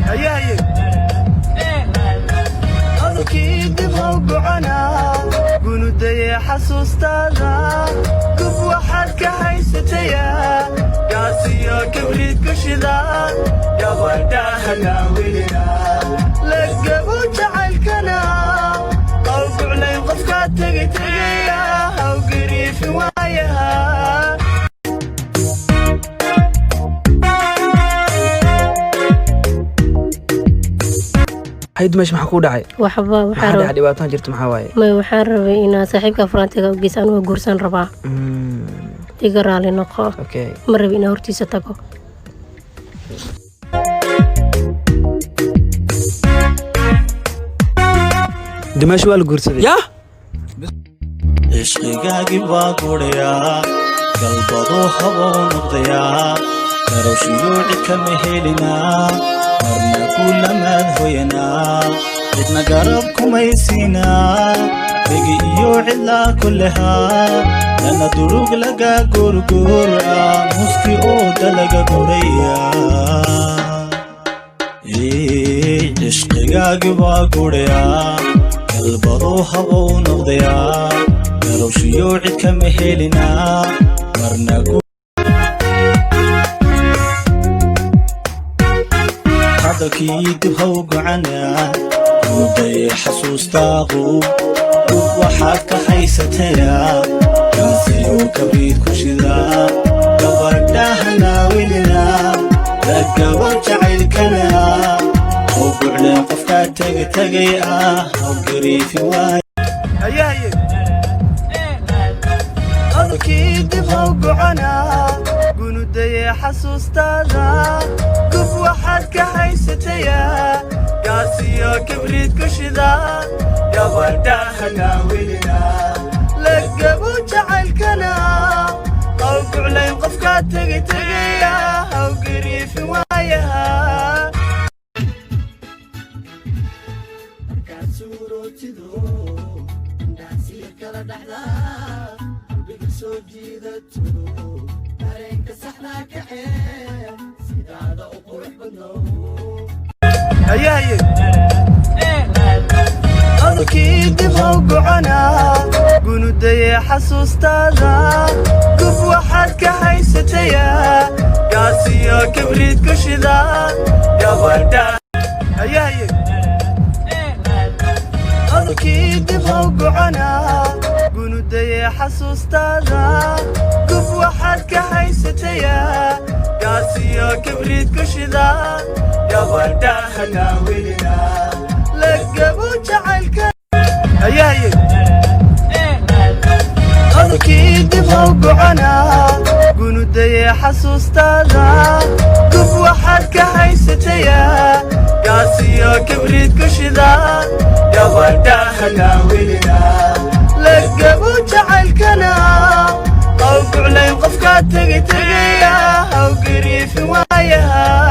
Haye, haye. Hadalkii dib ha u gocanaa, gunudaye xasuustaada. Gub waxaad ka haysataya, gaasiyo kabriid ku shida. Gabadhaha welina lagabu jacaylkana haw guclayn. Qofkaa tegay tegaya, haw gariifin waayaha. Hayd, meesha maxaa kuu dhacay? Waxba. Maxaa Waxaa dhacay? raba. Dhibaataan jirta maxaa waaye? May, waxaan rabay inaa saaxiibka faraantiga u geysa. Anuga guursan rabaa. Iga raali noqo. Okay. Ma rabi inaa hortiisa tago. Dimash waa la guursaday yah. Cishqigaagii baa gudhayaa, galbaduu habou noqdayaa, garowshiyuu cid kama helinaa, marna kulamaad hoyanaa, cidna garab kumaysiinaa, begi iyo cidlaa kulehaa, lana durug laga gurguraa, muski ooda laga gurayaa. Cishqigaagii baa gudhayaa, galbaduu habou noqdayaa, garowshiyuu cid kama helinaa, marna hadalkii dib haw gocanaa, muday xasuustaaqu. Dub waxaad ka haysatayaa, gaasiyuu kabriid ku shidaa, gabadhahana welina lagabo jacaylkana haw gucleen. Qofkaa tega tegay ah, haw gariifi waay. Haye, haye. Hadalkii dib ha u gocanaa, gunudaye xasuustaada. Gub waxaad ka haysataya, gaasiyo kabriid ku shida. Gabadhaha welina lagabu jacaylkana haw guclayn. Qofkaa tegay tegaya, haw gariifin waayaha. Markaad suurootido, indhaasiir kala dhaxdaa, qalbiga soo jiidato, dareenka saxdaa kacee, sidaada u qurux badno. Haye, haye. Hadalkii dib ha u gocanaa, gunudaye xasuustaada. Gub waxaad ka haysataya, gaasiyo kabriid ku shida. Gabadha. Haye, haye. Hadalkii dib ha u gocanaa, gunudaye xasuustaada. Gub waxaad ka haysataya, gaasiyo kabriid ku shida. Gabadhaha welina lagabu jacaylka. Haye, haye. Hadalkii dib ha u gocanaa, gunudaye xasuustaada. Gub waxaad ka haysataya, gaasiyo kabriid ku shida. Gabadhaha welina lagabu jacaylkana haw guclayn. Qofkaa tegay tegaya, haw gariifin waayaha.